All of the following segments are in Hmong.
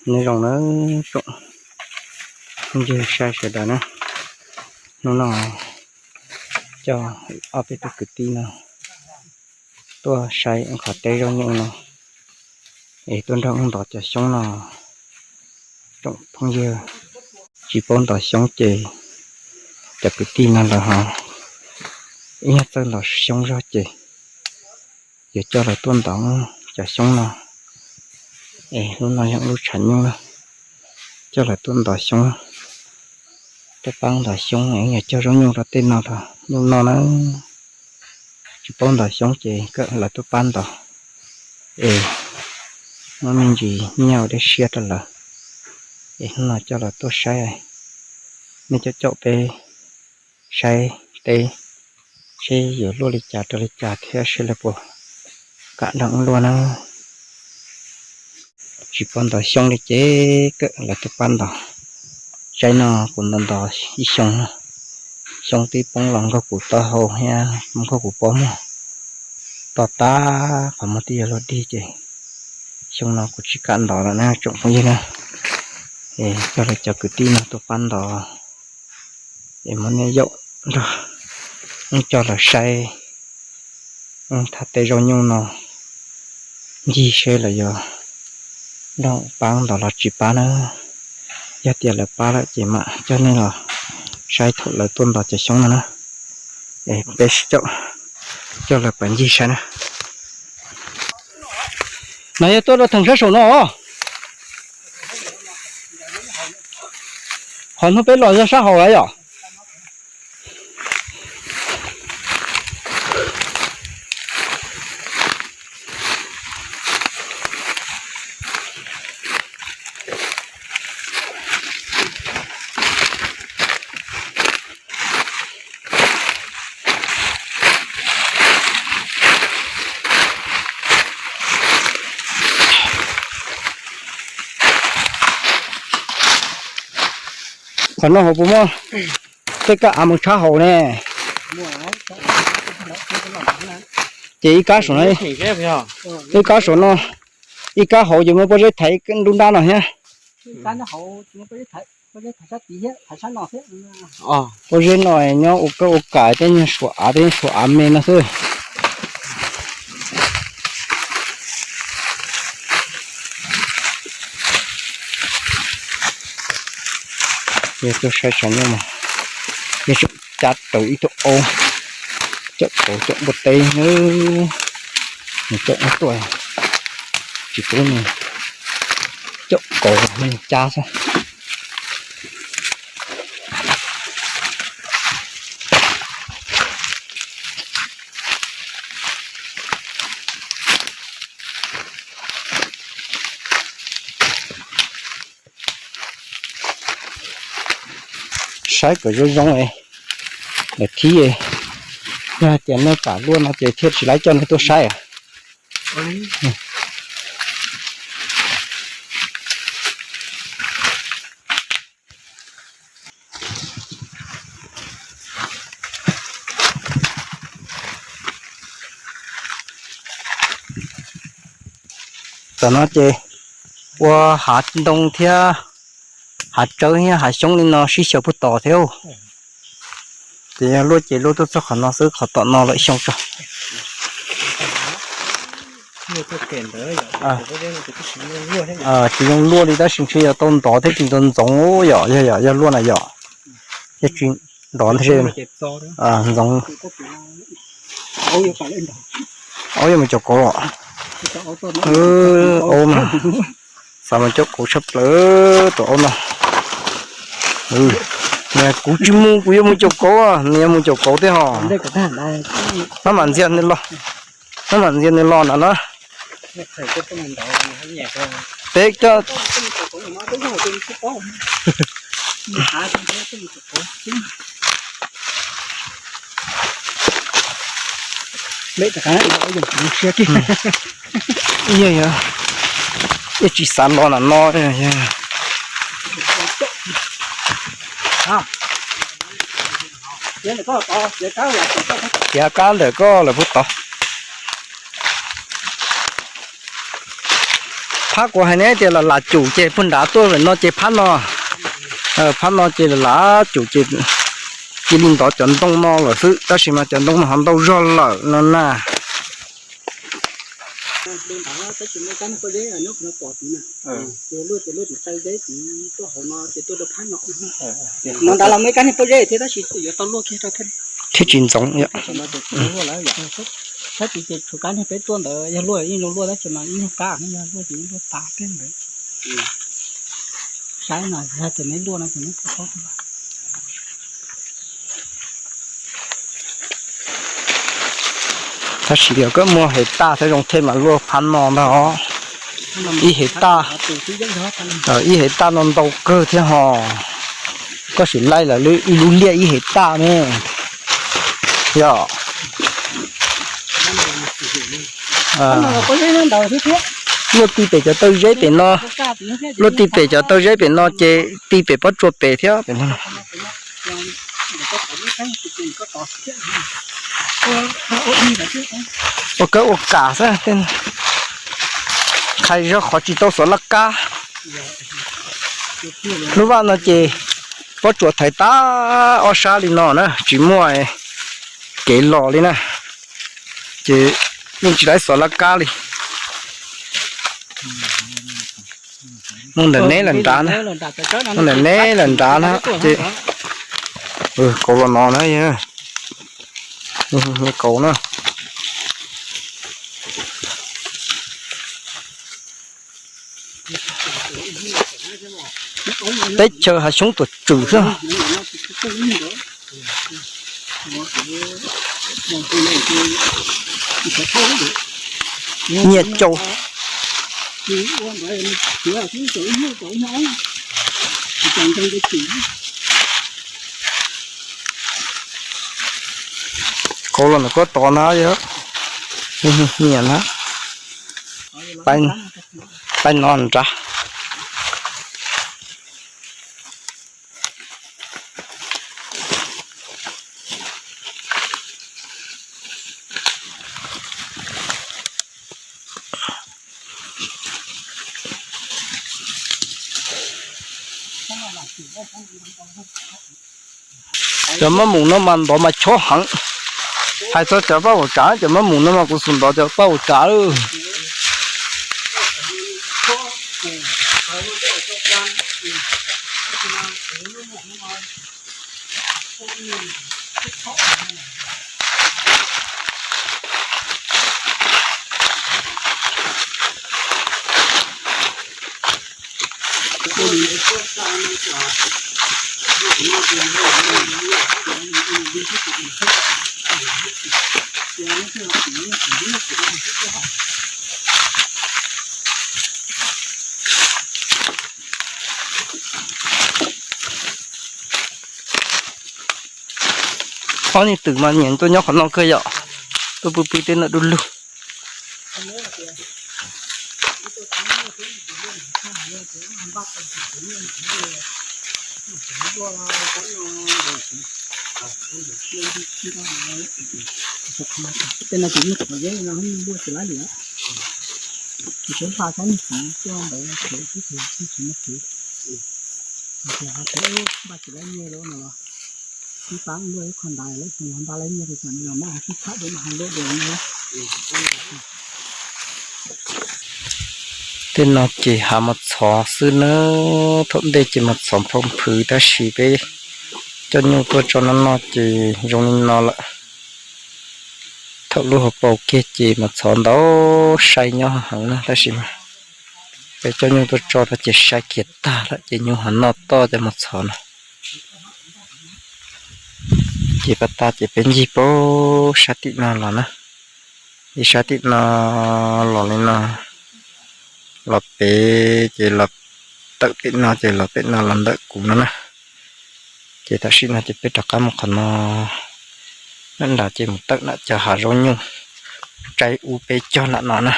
Nyob zoo na tsoom phooj ywg saib sawv daws na, hnub no coj ob peb tug kwv tij no tuaj saib qhov teb zaub nyuj no, es tuaj nrog wb ntov cov xyoob no. Tsoom phooj ywg tsis paub ntov xyoob ces cov kwv tij no lawv ho ib nyuag txawj ntov xyoob zog ces yuav coj lawv tuaj ntov cov xyoob no. Es lub no yog lub tshav nyuj na, coj lawv tuaj ntov xyoob, tuaj pab ntov xyoob, yog cog zaub nyuj rau tej no rau nyuj noj na. Tsis paub ntov xyoob ces kawm lawv tuaj pab ntov, es muab me ntsis nyiaj ua dej siab rau lawv. Es hnub no coj lawv tuaj saib, nej coj caum peb saib teb, seb yuav luaj li cas rau li cas thiab seb lawv puas kam nrog wb luaj na. Tsis paub ntov xyoob li ces kawm lawv tuaj pab ntov. Tsaib no kuv ntov ntov ib xyoo, xyoob twb poob los nkaug kuv taub hau thiab nkaug kuv pob muag to tag, qhov muag twb yuav luag dig ces xyoo no kuv tsis kam ntov lawm na tsoom phooj ywg na. Es coj lawv cov kwv tij no tuaj pab ntov, es muab nej yaum nrog wb coj lawv saib thaj teb zaub nyuj no ncig seb lawv yuav nrog pab ntov los tsis pab na. Yog tias lawv pab lawm ces mam coj nej los saib thaum lawv tuaj ntov cov xyoob no na. Es peb sib caum coj lawv pab ncig saib na. No yog tuaj rau theem sab saum no os. Qhov hnub peb los yog sab hauv lawm yom. Qhov no hauv puas muaj tej kab av mus tshab hauv ne? Ces ib kab saum no, ib kab saum no, ib kab hauv ces muaj pob zeb thaiv nruab nrab no thiab. Pob zeb no nyob ua kawj ua kam tej nyuag suav av tej suav av me no xwb. Yog tuaj saib tshav nyuj mas yeej tseem cab raws ib tug aub caum kauv caum npua teb, nws caum ub tuaj, tsis pub nws caum kauv, nws cab xwb. Saib kom zoo zoo, lawv thib, yog tias nej pam luaj no ces thiaj tsis laib coj nej tuaj saib. Tam no ces ua hav ntoo thiab hav tsawb thiab hav xyoob li no sib xyaw puag tod thiab. Ces yog luaj ces luaj tuaj txog qhov no xwb, qhov tom no lawm xyoo tso. Tsis zoo luaj li tab sis ntshe yog tau ntov thiab tsis ntxoov ntxoov yom, yog yog luaj na yom. Yog tsis ntov ntag ntxoov. Aub yuav mus caum kauv los. Aub no xav mus caum kauv tshaj plaws tus aub no. Kuv tsis mus, kuv yuav mus caum kauv, nws yuav mus caum kauv thiab ho. Mab mam ntxias nws los, mab mam ntxias nws los ntawm no. Peb coj Yog, yog tsis xav los ntawm no. Tiav kab ntawm koj lawm puag tod. Kuv hais ne tias lam lam cum ces puag nrad tuaj no ces phab no, phab no ces lam lam cum ces cia li ntov cov ntoo no lawm xwb, tab sis mas cov ntoo no ho ntau zog lawm no na. Thiab tsis ntxoov. Tab sis ces tshuav kab niag peb tuaj ntawd yog luaj yeej zoo luaj tab sis mas ib nyuag kab yog luaj ces yeej luaj tas tej ntawd. Saib no yog tias neb luaj no ces neb tuaj. Tab sis yog koj muaj hev taj thiab zoo thiaj mas luaj phab no ntag os. Ib hev taj, ib hev taj no ntau kawg thiab ho. Koj sim laij lawm ib lub liaj ib hev taj ne. Yog luaj ti pem cov taw zeb pem no, luaj ti pem cov taw zeb pem no ces ti pem pob tsuas pem thiab pem no. Ua kawg ua kam xwb, qhais zog qhov tsis tau xov laj kab. Lub vaj no ces pob tsuas thaiv tag ob sab li no na, tsis muaj kev los li na, ces yeej tsis tau xov laj kab li. Mus ntawm neb lawm nrad na, mus ntawm neb lawm nrad na ces kauv los no na, kauv na. Teb chaws hav xyoob tuam tswm xwb. Nyiaj caus. Kauv los ntawm kuab tod na yog, nyiam na, pab no nrad. Cov mab mus no mas ntov mas chob heev. Hais txog cov paj ua tsav, cov mab mus no mas kuv xub ntov cov paj ua tsav lawm. Ob niag twm mas nyiam tuaj nyob qhov no kawg yom, tuaj pw pw tej no du lug. Tej no ces yeej qhov zeb no luaj tsis laib li. Ces sawv nqa saib nws txiv coj ntawd khev xwb ces tsis muaj kev. Hais tias ho tseem npaj tsis laib nyiaj lawm no los, sib pab luaj ib qho ntawd lawm, npaj laib nyiaj ces tam no los muab sib txhab dua mas ho luaj dua no. Tej no ces hav mos txhov xwb na, thaum ntej ces mos txhov phau nphwv tab sis peb coj nyuj tuaj tso no no ces zoo li no lawm. Thaum lub hauv paus kiag ces mos txhov ntau sai nyob heev na tab sis mas peb coj nyuj tuaj tso rau ces sai kiag tag lawm ces nyuj ho noj toj cov mos txhov no. Ces pas tas ces peb ncig pab sab tim no los na, ib sab tim no los li no, los pem ces los tawm pem no ces los pem no los ntawm kuv no na. Ces tam sim no ces peb rov qab mus qhov no, nram ces mus tawm nram cov hav zaub nyuj, tsaib ub peb cog nram no na.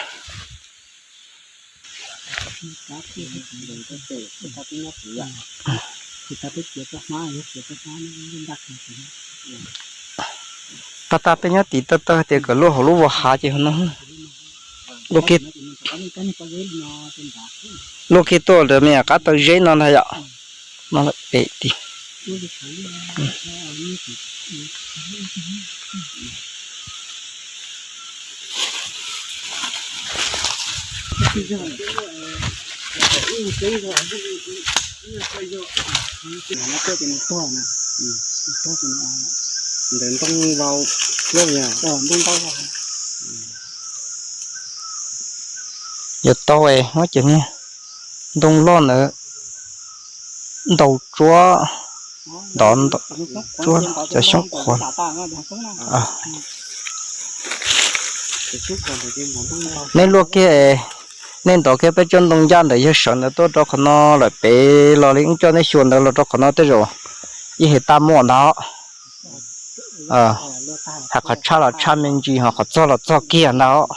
Tag tag peb nyob tid tau tau tias kom luaj hauv lub vos hav ces hauv no. Luaj kiag, luaj kiag tuaj lawm me nyuam, qab taw zeb no ntag yom. No lawm pem tim. Ntawd ntoo vau thiab. Yuav tau es muab cov niag ntoo loj ntawd ntaus tsuab, ntov tsuab cov xyoob qhuav. Neb luaj kiag, nej ntov kiag peb tsob ntoo ncaj ntawd yawg sawv ntawd tuaj rau qhov no lawm pem los li, wb coj neb xyuas ntawd los rau qhov no tej zaum ib hais tab muaj ntag. Hais qhov tshaj los tshaj me ntsis, ho qhov txog los txog kiag ntag.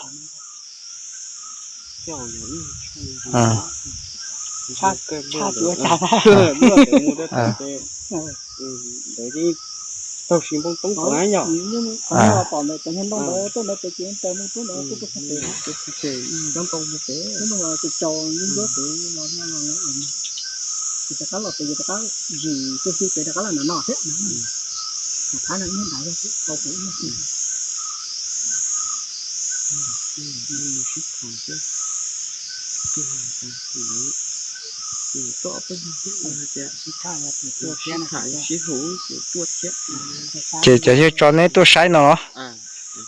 Ces cov yawg tso neb tuaj saib no los?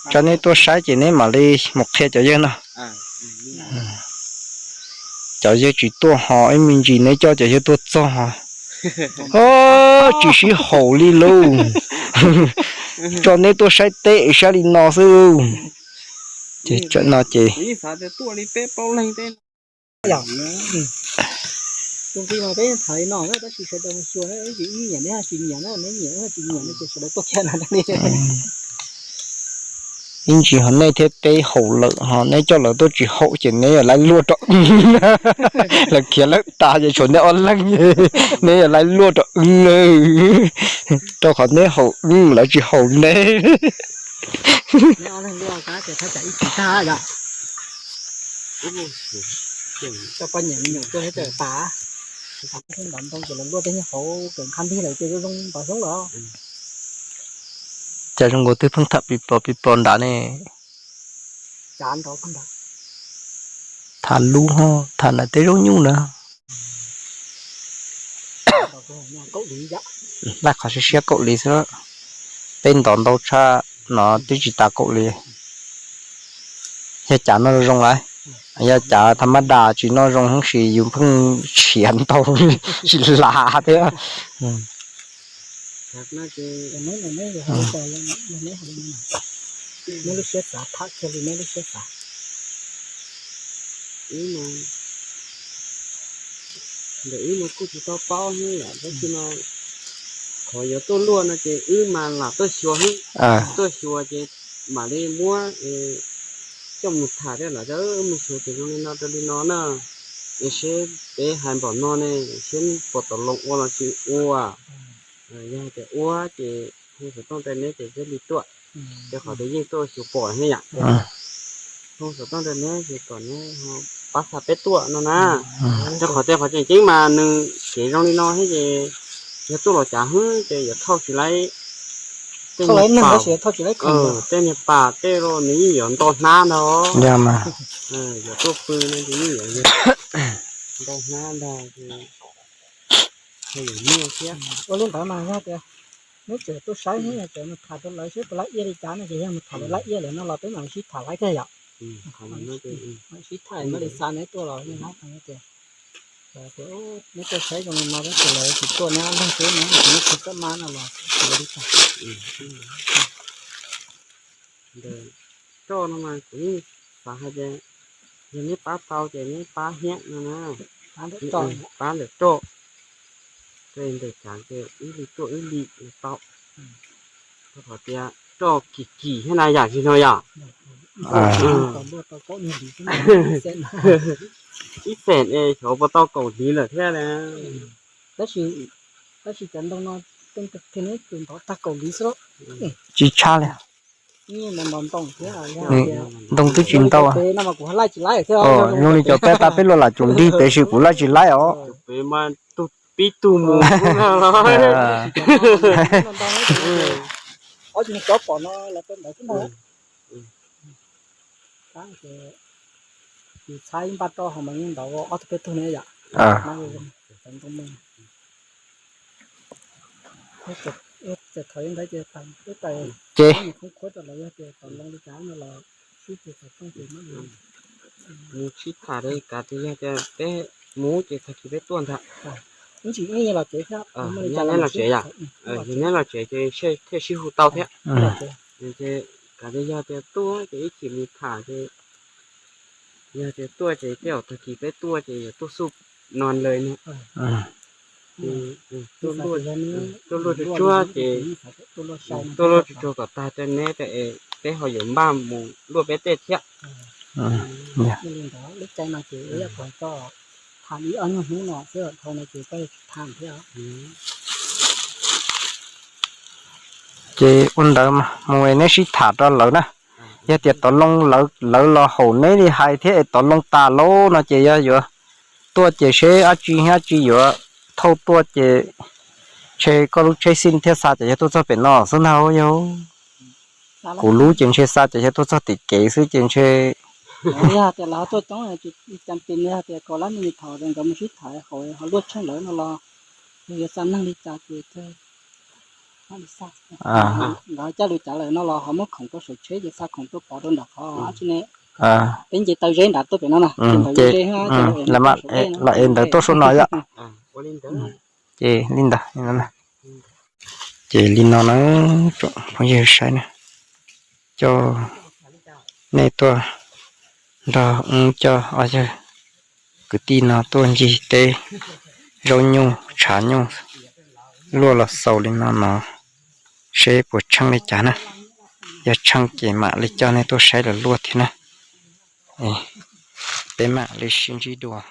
Tso neb tuaj saib ces neb mam li mus qhia cov yawg no. Cov yawg tsis tuaj ho ib me ntsis neb coj cov yawg tuaj txog ho tsis sib haum li lauj. Tso neb tuaj saib teb saib li no xwb. Ces no ces ib ntsis ho nej thiab peb haum lawm ho neb coj lawv tuaj tsis haum ces neb yog laib luaj rau wb. Lawv khiav lawm tas ces tshuav neb ob leeg, neb yog laib luaj rau wb, rau qhov neb haum wb lawv tsis haum neb. Cas zoo nkaus twb pheej tham pis pos pis pos nrad ne. Tham lub ho tham ntawm tej zaub nyuj na. Laj qhov siab siab kaum li xwb, peb ntov ntau tshaj no twb tsis tas kaum li. Yog cav no zoo lawm, yog cav tha mab das tsis noj zoo hab si yus pheej tshiav ntau tsis lav thiab. Ntawm wb no kuj tsis tau paub hab yom, tab sis no qhov yuav tuaj luaj no ces wb mas lam tuaj xyuas hab, tuaj xyuas ces mam li muab coj mus tham thiab los, wb mus xyuas ces zoo li no rau li no na, es seb peb hais npaum no ne, seb puas tau loo ua los tsis ua. Yog tias ua ces hu xov tooj rau neb ces thiaj li tuaj, rau qhov tias yeej tuaj xyuas pom hab yom. Hu xov tooj rau neb ces kom neb ho pab xa peb tuaj no na. Rau qhov tias qhov tseem ceeb mas nws kev zoo li no thiab ces yog tuaj los cav hwb ces yuav thauj tsis laib tej niag pas, tej niag pas tej los nws yeej yuav ntau hnab ntag. Yuav tuaj pw no ces yeej yuav ntau hnab ntag. Ua li ntawd mas yog tias neb tseem tuaj saib, neb tseem mus tham rau lawv seb puas laib iab li cas no ces yog mus tham lawv laib iab lawm no los peb mam sib tham laib thiab yom. Sib tham mam li xa neb tuaj los tias, neb tuaj saib zoo li no ces lawv tsis tuaj neb ob leeg xwb no, neb tsis tuaj mab no los tsis ua li cas. Roj no mas kuv yeej xav hais tias yog neb pab tau ces neb pab hiab no na, pab lawm roj, ntawm tsav ces wb li tuaj wb li tau. Rau qhov tias roj kim kim thiab na yam tsis no yom. Ib xees es xyov puas tau kaum hlis lawm thiab na. Tab sis cov ntoo no tseem ntov tag kaum hlis xwb. Tsis tshaj li. Ntoo twb tsis ntau. Zoo li cov peb tas peb luaj lam tsoom nrig pem sis kuv laij tsis laib os. Peb tug pib tug mus no los. Ob tug cov pom no los ntawd xwb ntag. Ces txhab ib npaj rau hauv mas yeej ntau ob tug peb tug ne yom. Ces mus sib tham li kav tias yog tias peb mus ces tag kis peb tuaj ntag. Yog neb los tsev yom, yog neb los tsev ces thiaj sib hu tau thiab. Ces kav tias yog tias tuaj ces ib chim mus tham ces yog tias tuaj ces tej zaum tag kis peb tuaj ces yuav tuaj xub no lawm no. Tuaj luaj tsuag tsuag ces tuaj luaj tsuag tsuag kom tag rau neb es peb ho yuav npaj mus luaj peb tej thiab. Ces ua ntawd mus neb sib tham rau lawv na. Yog tias tov loo lawv los haum neb li hais thiab es tov loo tas lawm no ces yog yuav tuaj ces seb dab tsi dab tsi yuav thauj tuaj ces ntshe koj lub tsheb xij thiaj xa cov yawg tuaj txog pem no xwb ntag yog. Kuv lub ces ntshe xa cov yawg tuaj txog tim kev xwb ces ntshe. Yog tias lawv tuaj coob ces cas pes yog tias kom lab me thaum nkawd mus sib tham haum ho luaj tsheej lawm no los yog yuav xa neeg li cas ces nkawd caj lus cas lawm no los ho muab khoom rau saum tsheb ces xa khoom tuaj pov rau nram qhov dab tsi ne. Peb nce taw zeb nrad tuaj pem no na, ces ntawd zeb los es ntawd tuaj suab no yom. Ces li ntawd, ces li no na, tsoom phooj ywg saib na, coj nej tuaj nrog wb coj ob yawg kwv tij no tuaj ncig teb zaub nyuj tshav nyuj luaj los xaus li no no, seb puas tsheej li cas na. Yog tsheej ces mam li coj nej tuaj saib lawv luaj thiab na. Peb mam li sib ntsib dua.